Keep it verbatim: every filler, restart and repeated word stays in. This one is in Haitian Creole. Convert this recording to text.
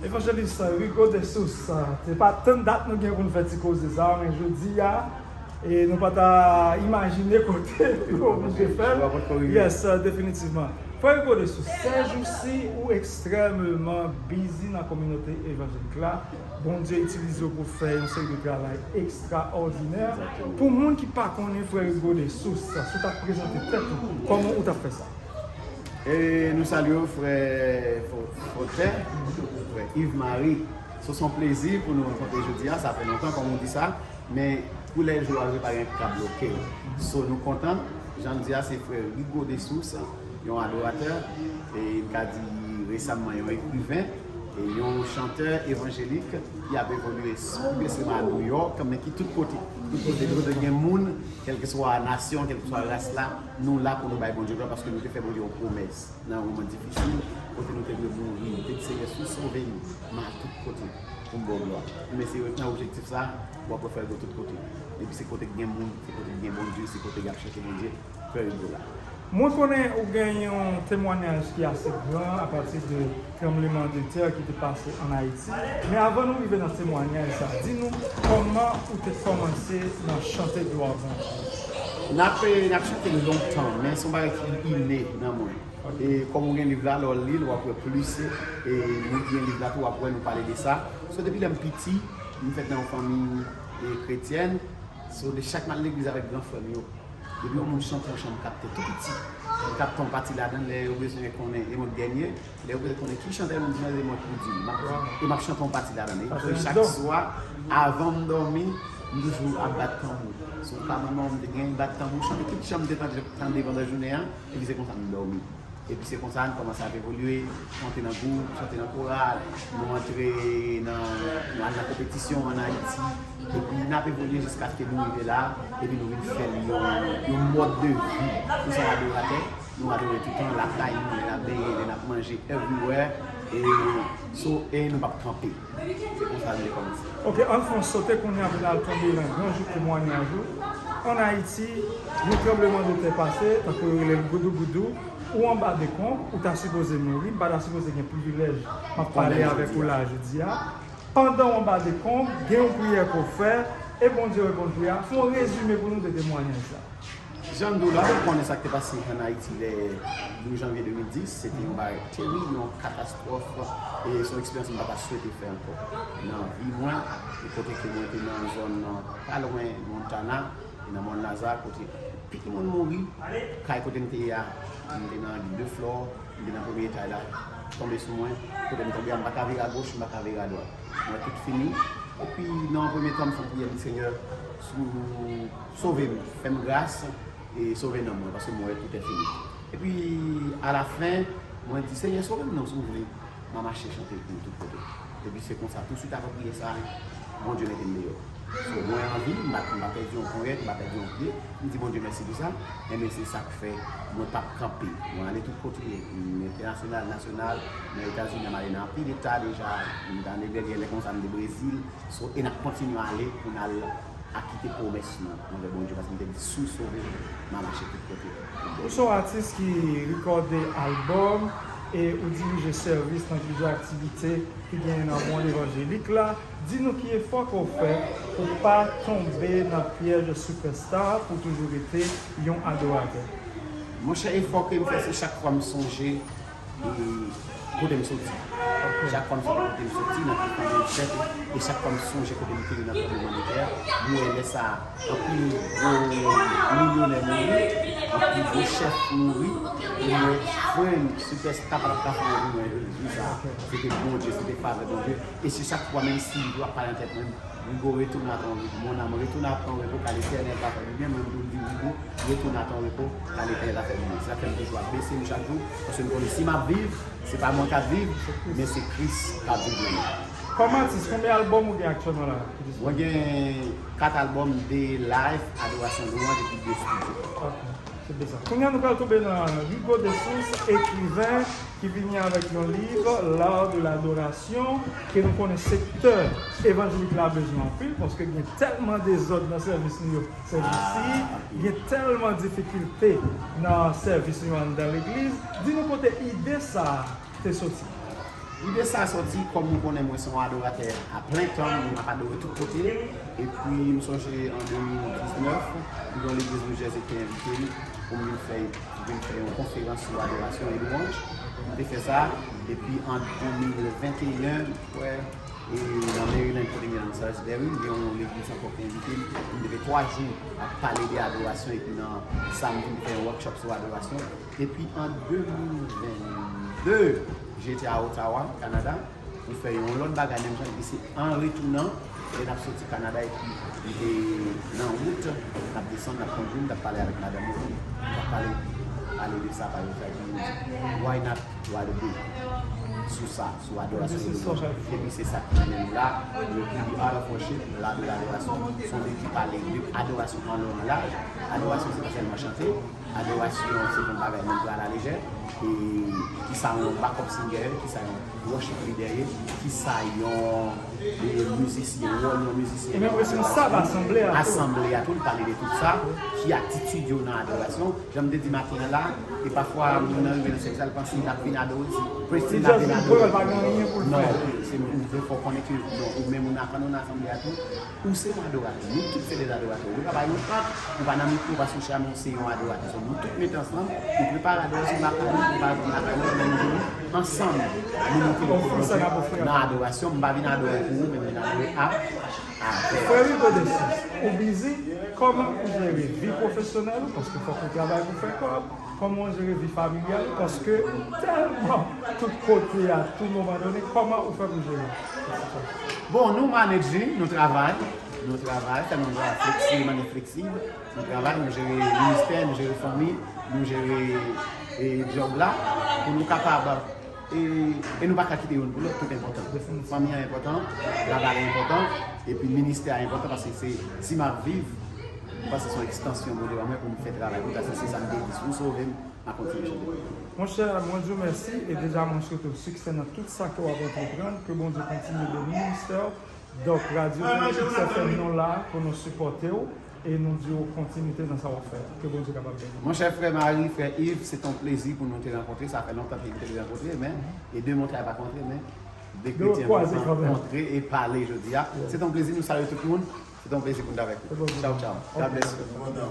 Evanjelis Rigaud Dessources, se pa tann dat nou gen pou n fè ti koze sa a, men jodi a, e nou pa ta imajine kote nou oblije fè l. Yes, definitivman. Frè Rigaud Dessources, sèjousi ou ekstrèmeman bizi nan kominote evanjelik la. Bondye itilize w pou fè yon seri de travay ekstraòdinè. Pou moun ki pa konnen Frè Rigaud Dessources, si w ta prezante tèt ou, kòman ou t ap fè sa? E nou salye w, frè Fotè, frè Yves Marie. So, se yon plezi pou nou rankontre jodi a. Sa fè lontan, kòm ou di sa. Men, pou lè jou a rive, pa gen anyen ki ka bloke w. So, nou kontan. Jan m di a, se frè Rigaud Dessources, yon adoratè, e n ka di resaman yon ekriven, e yon chantè evanjelik ki ap evolye sou New York, men ki tout kote. Tout kote, tout kote gen moun, kèlkeswa nasyon, kèlkeswa ras la, nou la pou nou bay Bondye glwa paske nou te fè Bondye yon pwomès nan yon moman difisil, kote nou te dwe mouri. Nou te di, Senyè, si w sove m, m al tout kote pou m ba w glwa. Men se nan objektif sa, w ap wè frè Rigaud tout kote. Depi se kote k gen moun, se kote k gen Bondye, se kote y ap chèche Bondye, frè Rigaud la. Mwen konnen ou gen yon temwayaj ki ase gran apati de tranbleman de tè ki te pase ann Ayiti. Men avan nou rive nan temwayaj sa, di nou kòman ou te kòmanse nan chante glwa Bondye. N ap, n ap chante lontan, men se yon bagay ki ine nan mwen. E kòm ou gen liv la, lè w li l, w ap wè plis. E moun ki gen liv la tou, w ap wè nou pale de sa. So, depi lè m piti, m fèt nan yon fanmi e, kretyèn. So, de chak m al legliz avèk gran frè m yo, depi yon moun chante yon chan, m kapte tou piti. M kapte yon pati ladan l, lè yo bezwen konnen e mwen k dènye. Lè yo bezwen konnen ki chantè, m di, mwen se mwen k pou di l. M ap, e m ap chante yon pati ladan l. E chak swa, avan m dòmi, m toujou ap bat tanbou. So, pa manman m te gen bat tanbou, chante tout chan m te tande, tande pandan jounen an, epi se konsa m dòmi. Epi se konsa n kòmanse ap evolye, chante nan gwoup, chante nan koral, nou antre nan, nou al nan konpetisyon ann Ayiti. Epi n ap evolye jiskaske nou rive la, epi nou vin fè l yon, yon mòd de vi. Nou se yon adoratè, nou adore toutan, lakay nou, lè n ap benyen, lè n ap manje, everywhere. E, so, e nou p ap kanpe. Se konsa nou te kòmanse. Ok, ann fè yon sote kounye a pou n al tonbe nan gran jou temwayaj ou. Ann Ayiti, yon tranbleman de tè pase, tankou yo rele l goudougoudou, ou anba dekonb, ou ta sipoze mouri, m pa ta sipoze gen privilèj m ap pale avèk ou la jodi a. Pandan w anba dekonb, gen yon priyè ke w fè, e Bondye reponn priyè a. Fè yon rezime pou nou de temwayaj sa. Jan m di w la, ou konnen sa k te pase ann Ayiti lè douz janvye de mil dis, se te yon bagay terib, yon katastwòf, e se yon eksperyans m pa ta swete fè ankò nan vi mwen, e kote ke mwen te nan zòn nan, pa lwen Montana, e nan Mòn Laza, kote anpil moun mouri, kay kote m te ye a, m te nan Anguille de Flore, m te nan premye etaj la, tonbe sou mwen, kote m tonbe a, m pa ka vire agoch, m pa ka vire adwat. Mwen tout fini. Epi nan yon premye tan, m fè yon priyè, m di, Senyè, si w sove m, fè m gras, e sove nanm mwen, paske m wè tout est fini. Epi, alafen, mwen di, Senyè, sove m non, si w vle, m a mache chante pou ou tout kote. Epi se konsa, tousuit apre priyè sa, Bondye mete m deyò. So, mwen anvi, m pa, m pa pèdi yon ponyèt, m pa pèdi yon pye. M di Bondye mèsi pou sa. Enben, se sa k fè mwen p ap kanpe. Mwen ale tout kote, m entènasyonal, nasyonal, nan Etazini, m ale nan anpil eta deja. M t ale dènye lè konsa, m te Brezil. So, e n ap kontinye ale pou n al akite pwomès nou anvè Bondye, paske m te di, si w sove m, m a mache tout kote. Ou se yon atis ki rekòde albòm e ou dirije sèvis nan plizyè aktivite ki genyen nan mond evanjelik la. Di nou ki efò ke w fè pou w pa tonbe nan pyèj sipèsta, pou w toujou rete yon adoratè. Monchè, efò ke m fè, se chak fwa m sonje e kote m soti. Chak fwa m sonje kote m soti, nan ki fanmi m fèt, e chak fwa m sonje kote m te ye nan tranbleman de tè a, m wè lè sa a, anpil gwo milyonè mouri, anpil gwo chèf mouri, e m wè frè m, sipèsta pa t ap ka fè anyen pou mwen jodi sa a. Se te Bondye, se te favè Bondye. E se chak fwa, menm si m ap pale nan tèt mwen, Rigaud, retourne à ton repos. Mon âme, retourne à ton repos, car l'Éternel t'a fait du bien. Mwen tou m di Rigaud, retourne à ton repos, car l'Éternel t'a fait du bien. Se sa k fè m toujou ap bese m chak jou, paske m konnen si m ap viv, se pa mwen k ap viv, men se Kris k ap viv nan mwen. Kòm atis, konbyen albòm ou gen aktyèlman la ki disponib? Mwen gen kat albòm, de live, adorasyon, lwanj, epi de studio. Ok. Se byen sa. Kounye a nou pral tonbe nan Rigaud Dessources, ekriven ki vini avèk yon liv, L'Art de l'Adoration, ke nou konnen sektè evanjelik la bezwen anpil, paske gen tèlman dezòd nan sèvis nou yo sèjousi, gen tèlman difikilte nan sèvis nou yo anndan legliz. Di nou kote ide sa a te soti. Ide sa sòti kòm ou konnen mwen se yon adoratè a plen tan, mwen ap adore tout kote. Epi m sonje an de mil diznèf, yon legliz New Jersey te envite m pou m vin fè, vin fè yon konferans sou adorasyon e lwanj. M te fè sa, epi an de mil venteyen, m kwè, e nan Maryland kote m ye nan Salisbury, gen yon legliz ankò ki envite m. M te fè twa jou ap pale de adorasyon, epi nan sa m vin fè yon workshop sou adorasyon. Epi an de mil vennde, jete a Ottawa, Kanada, pou fè yon lòt bagay menm jan, epi se an retounan, lè n ap soti Kanada, epi rive nan wout, n ap desann, n ap kondui, m t ap pale avèk madanm mwen, m t ap pale, pale de sa, pale de sa, epi nou di, why not Guadeloupe? Sou sa, sou adorasyon. Epi se sa k mennen nou la, le Art of Worship, la de l'adorasyon, se yon liv ki pale de adorasyon an long an laj. Adorasyon, se pa sèlman chante, adorasyon, se pa yon bagay moun pran alalejè. E kisa yon backup singer, kisa yon worship leader ye, kisa yon, e, mizisyen, wòl yon mizisyen. E menm kesyon sa, asanble a tou. Asanble a tou, li pale de tout sa, ki atitid yo nan adorasyon. Jan m te di maten an la, e pafwa moun nan rive nan sèvis la, l panse l ap vin adore, se presi l ap vin adore. Non, se moun, fò konnen ke, non, ou menm ou nan, kan ou nan asanble a tou, ou se yon adoratè. Nou tout se de adoratè. Ou pa bay yon ant, ou pa nan mikwo, ou pa sou chè a, men ou se yon adoratè. So, nou tout mete ansanm, nou prepare adorasyon lakay nou, prepare pou lakay nou, men nou vini ansanm, nou monte nan adorasyon. M pa vin adore pou ou, men m vin adore a, avè w. Frè Rigo de Sis, ou bizi, kòman ou jere vi pwofesyonèl ou? Paske fòk ou travay pou fè kòb. Kòman w jere vi familyal ou? Paske ou tèlman tout kote a, tout moman done, kòman ou fè pou jere? Bon, nou manage li, nou travay, nou travay, tèlman nou travay fleksib, nou fleksib, nou travay, nou jere ministè, nou jere fanmi, nou jere, e, djòb la, pou nou kapab, e, e nou pa ka kite youn pou lòt, tout enpòtan. Fanmi an enpòtan, travay la enpòtan, epi ministè a enpòtan, paske se, si m ap viv, m panse se yon ekstansyon Bondye ban mwen pou m fè travay li, paske se sa m te di, si w sove m, m a kontinye chante pou ou. Monchè, mwen di w mèsi e deja mwen swete w siksè nan tout sa ke w ap antreprann, ke Bondye kontinye beni ministè w. Donk, Radyo X F M nou la pou nou sipòte w e nou di w kontinite nan sa w ap fè a. Ke Bondye kapab beni w. Monchè, frè Marie, frè Yves, se te yon plezi pou nou te rankontre. Sa fè lontan ke nou te rankontre, men, e de mwa nou pa rankontre, men de kretyen nou rankontre e pale jodi a. Se te yon plezi, nou salye tout moun. Se te yon plezi pou nou t avèk ou. Tchaw, tchaw. God bless you.